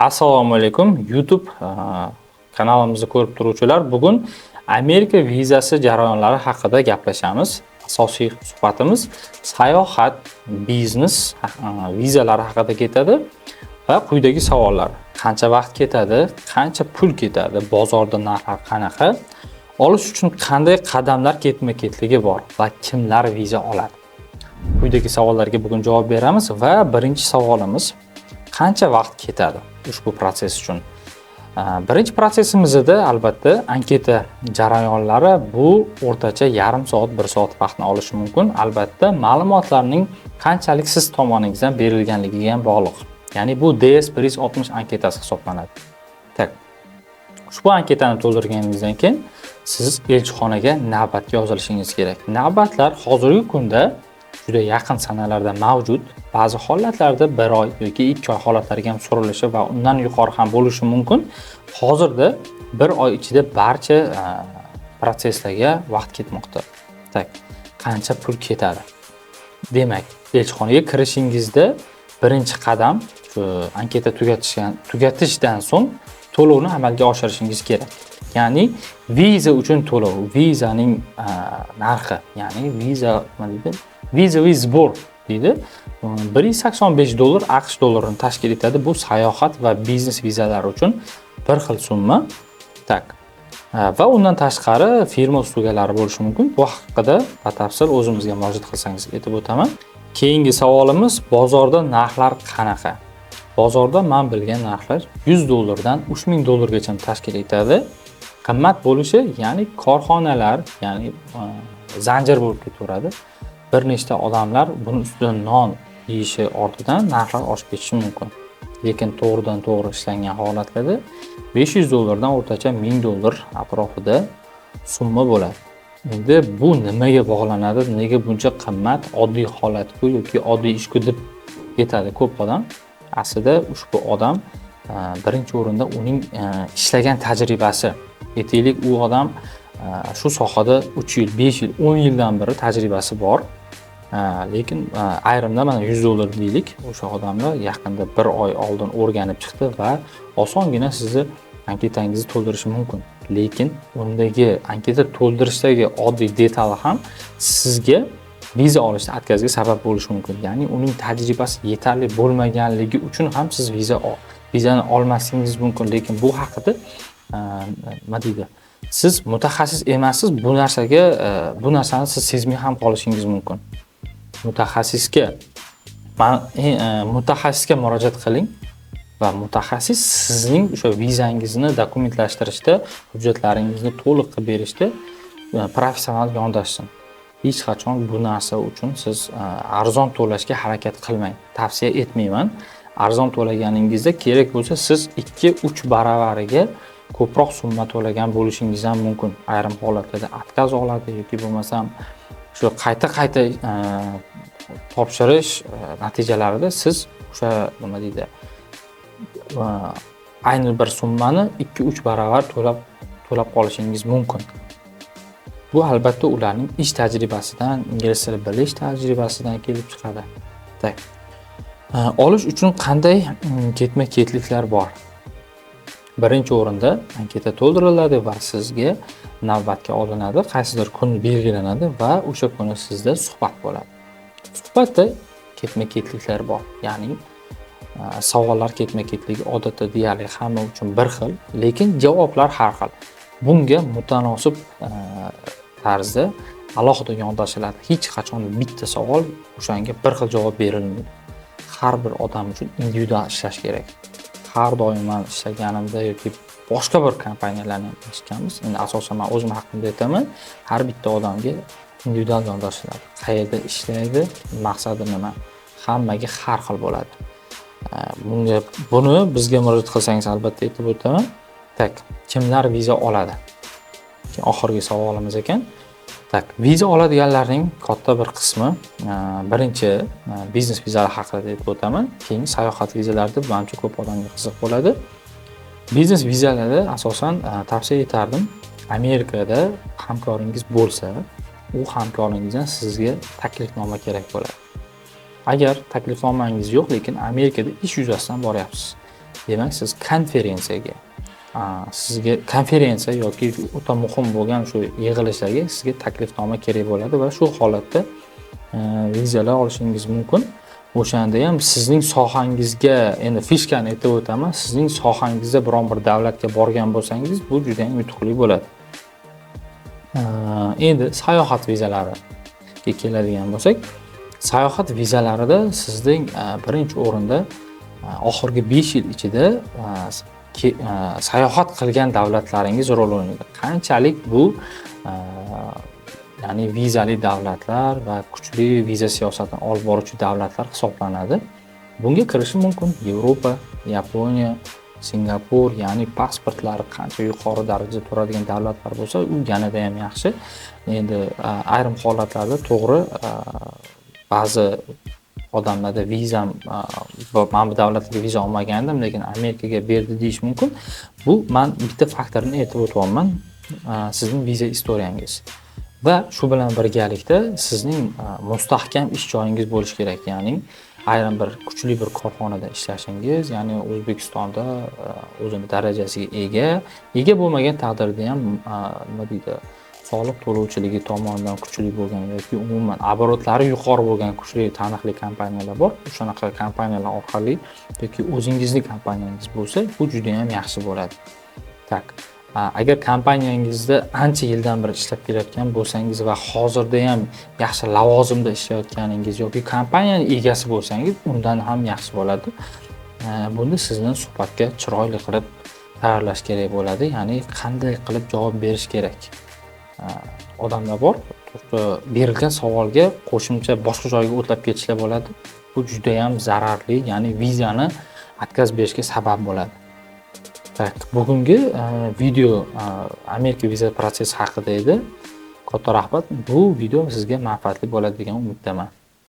Assalomu alaykum, YouTube kanalimizni ko'rib turuvchilar. Bugun Amerika vizasi jarayonlari haqida gaplashamiz. Asosiy suhbatimiz sayohat, biznes vizalari haqida ketadi va quyidagi savollar: qancha vaqt ketadi, qancha pul ketadi, bozorda narxlar qanaqa, olish uchun qanday qadamlar ketma-ketligi bor va kimlar viza oladi? Quyidagi savollarga bugun javob beramiz va birinchi savolimiz: qancha vaqt ketadi ushbu protsess uchun? Birinchi protsessimizda albatta anketa jarayonlari, bu o'rtacha yarim soat, 1 soat vaqtni olishi mumkin. Albatta, ma'lumotlarning qanchalik siz tomoningizdan berilganligiga ham bog'liq. Ya'ni bu DS 160 anketasi hisoblanadi. Так. Ushbu anketani to'ldirganingizdan keyin siz elchixonaga navbatga yozilishingiz kerak. Navbatlar hozirgi kunda juda yaqin sanalarda mavjud. Ba'zi holatlarda 1 oy yoki 2 oy holatlariga ham so'ralishi va undan yuqori ham bo'lishi mumkin. Hozirda 1 oy ichida barcha protsesslarga vaqt ketmoqda. Так, qancha pul ketadi? Demak, elchixonaga kirishingizda birinchi qadam shu anketa tugatishdan so'ng to'lovni amalga oshirishingiz kerak. Ya'ni viza uchun to'lov, vizaning narxi, ya'ni viza nima deydi? Визовый сбор deydi. 185 dollar AQSh dollarini tashkil etadi. Bu sayohat va biznes vizalari uchun bir xil summa. Так. Va undan tashqari firma услуга lari bo'lishi mumkin. Bu haqida batafsil o'zimizga murojaat qilsangiz, aytib o'taman. Keyingi savolimiz: bozorda narxlar qanaqa? Bozorda men bilgan narxlar 100 dollardan 3000 dollargacha tashkil etadi. Qimmat bo'lishi, ya'ni korxonalar, ya'ni zanjir bo'lib ketaveradi. Bir nechta odamlar buni ustidan non yeyishi ortidan narxlar oshib ketishi mumkin. Lekin to'g'ridan to'g'ri ishlangan holatlarda 500 dollardan o'rtacha 1000 dollar atrofida summa bo'ladi. Endi bu nimaga bog'lanadi, nega buncha qimmat, oddiy holat-ku yoki oddiy ish-ku deb aytadi ko'p odam. Aslida ushbu odam birinchi o'rinda uning ishlagan tajribasi. Aytaylik, u odam shu sohada 3 yil, 5 yil, 10 yildan beri tajribasi bor. Lekin ayrimda mana 100 dollar deylik, o'sha odamlar yaqinda bir oy oldin o'rganib chiqdi va osongina sizni anketangizni to'ldirishi mumkin. Lekin undagi anketa to'ldirishdagi oddiy detal ham sizga viza olishda отказ ga sabab bo'lishi mumkin. Ya'ni uning tajribasi yetarli bo'lmaganligi uchun ham siz vizani olmasligingiz mumkin. Lekin bu haqida nima deydi? Siz mutaxassis emassiz, bu narsaga bu narsani siz sezmay ham qolishingiz mumkin. Mutaxassisga murojaat qiling va mutaxassis sizning o'sha vizangizni dokumentlashtirishda, hujjatlaringizni to'liq qilib berishda professional yondashsin. Hech qachon bu narsa uchun siz arzon to'lashga harakat qilmang. Tavsiya etmayman. Arzon to'laganingizda kerak bo'lsa siz 2-3 baravariga ko'proq summa to'lagan bo'lishingiz ham mumkin. Ayrim holatlarda отказ oladi yoki bo'lmasam shu qayta-qayta topshirish natijalarida siz o'sha nima deydi, ayni bir summani 2-3 baravar to'lab qolishingiz mumkin. Bu albatta ularning ish tajribasidan, ingliz tili bilish tajribasidan kelib chiqadi. Так. Olish uchun qanday ketma-ketliklar bor? Birinchi o'rinda anketa to'ldiriladi va sizga navbatga olinadi, qaysidir kun belgilanadi va o'sha kuni sizda suhbat bo'ladi. Suhbatda ketma-ketliklar bor. Ya'ni savollar ketma-ketligi odatda deyarli hamma uchun bir xil, lekin javoblar har xil. Bunga mutanosib tarzda alohida yondashiladi. Hech qachon bitta savol o'shanga bir xil javob berilmaydi. Har bir odam uchun individual ishlash kerak. Har doim man ishlaganimda yoki boshqa bir kompaniyalarni ham eshitganmiz. Endi asosan man o'zim haqimda aytaman. Har bitta odamga individual yondashiladi. Qayerda ishlaydi, maqsadi nima? Hammaga har xil bo'ladi. Bunga buni bizga murojaat qilsangiz, albatta aytib o'taman. Так, kimlar viza oladi? Oxirgi savolimiz ekan. Так, viza oladiganlarning katta bir qismi birinchi biznes vizalari haqida aytib o'taman. Keyin sayohat vizalarida manimcha ko'p odamga qiziq bo'ladi. Biznes vizalarda asosan tavsiya etardim. Amerikada hamkoringiz bo'lsa, u hamkoringizdan sizga taklifnoma kerak bo'ladi. Agar taklifnomangiz yo'q, lekin Amerikada ish yuzasidan boryapsiz. Demak, siz konferensiyaga, sizga konferensiya yoki o'ta muhim bo'lgan shu yig'ilishlarga sizga taklifnoma kerak bo'ladi va shu holatda vizalar olishingiz mumkin. O'shanda ham sizning sohangizga, endi фишка ni aytib o'taman, sizning sohangizda biron bir davlatga borgan bo'lsangiz, bu juda ham yutuqli bo'ladi. Endi sayohat vizalariga keladigan bo'lsak, sayohat vizalarida sizning birinchi o'rinda oxirgi 5 yil ichida sayohat qilgan davlatlaringiz rol o'ynaydi. Qanchalik bu ya'ni vizali davlatlar va kuchli viza siyosatini olib boruvchi davlatlar hisoblanadi. Bunga kirishi mumkin Yevropa, Yaponiya, Singapur, ya'ni pasportlari qancha yuqori darajada turadigan davlatlar bo'lsa, u yanada ham yaxshi. Endi ayrim holatlarda, to'g'ri, ba'zi odamlarda vizam, mana bu davlatga viza olmagandim, lekin Amerikaga berdi deyish mumkin. Bu man bitta faktorni aytib o'tyapman, sizning viza история ngiz. Va shu bilan birgalikda sizning mustahkam ish joyingiz bo'lishi kerak, ya'ni ayrim bir kuchli bir korxonada ishlashingiz, ya'ni O'zbekistonda o'zini darajasiga ega bo'lmagan taqdirda ham, nima deydi, soliq to'lovchiligi tomonidan kuchli bo'lgan yoki umuman оборот lari yuqori bo'lgan kuchli, taniqli kompaniyalar bor. O'shanaqa kompaniyalar orqali yoki o'zingizni kompaniyangiz bo'lsa, bu juda ham yaxshi bo'ladi. Так, agar kompaniyangizda ancha yildan beri ishlab kelayotgan bo'lsangiz va hozirda ham yaxshi lavozimda ishlayotganingiz yoki kompaniyani egasi bo'lsangiz, undan ham yaxshi bo'ladi. Bunda sizni suhbatga chiroyli qilib tayyorlash kerak bo'ladi, ya'ni qanday qilib javob berish kerak. Odamlar bor, berilgan savolga qo'shimcha boshqa joyga o'tlab ketishlar bo'ladi. Bu judayam zararli, ya'ni vizani отказ berishga sabab bo'ladi. Так, bugungi video Amerika viza protsessi haqida edi. Katta rahmat. Bu video sizga manfaatli bo'ladi degan umiddaman.